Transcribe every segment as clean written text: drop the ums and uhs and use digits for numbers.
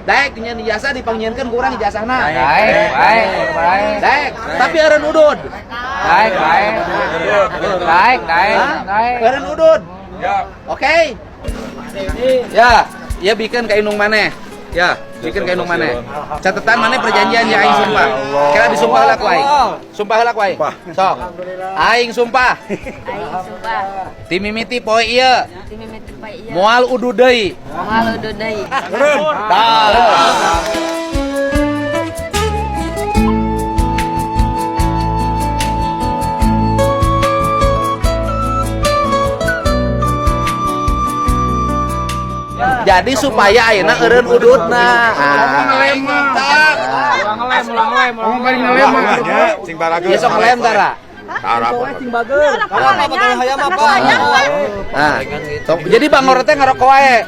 Daek nyieun ijazah dipangnyienkeun ku urang ijazahna. Daek, baik, baik. Daek, tapi eureun udud. Daek, baik. Daek, daek, daek. Eureun udud. Oke. Ya, ya bikin ka indung maneh. Ya, bikin ka indung maneh. Catatan maneh perjanjian ya aing sumpah. Kira disumpah lah ku aing. Sumpah heula ku aing. Sok. Aing sumpah. Aing sumpah. Ti mimiti poe ieu Ti mimiti poe ieu. Moal udud deui. Moal udud deui. Tah. Jadi supaya ayeuna eureun ududna. Ah. Ulang lem, ulang lem, ulang lem. Sing barageun. Ieu sok ngelem tara. Tara. Nah, jadi bangor teh ngarokok wae.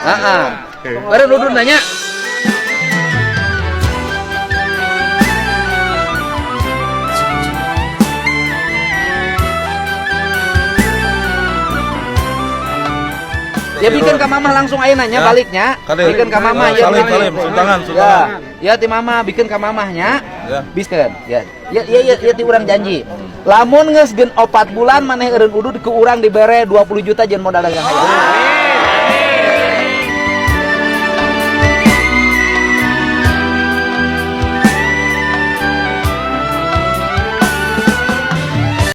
Heeh. Eureun ududna nya. Ya bikin ke mama langsung aja nanya Ya. baliknya. Kali. Bikin ke mama ya. Salim, bikin. salim, sun tangan, sun Ya. tangan. Ya ti mama bikin ke mamahnya. Ya. Biskeun. Ya. Ya ya ya, ya ti urang janji. Lamun geus gen 4 bulan maneh eureun udud ku urang dibere 20 juta jeung modal dagang hayam.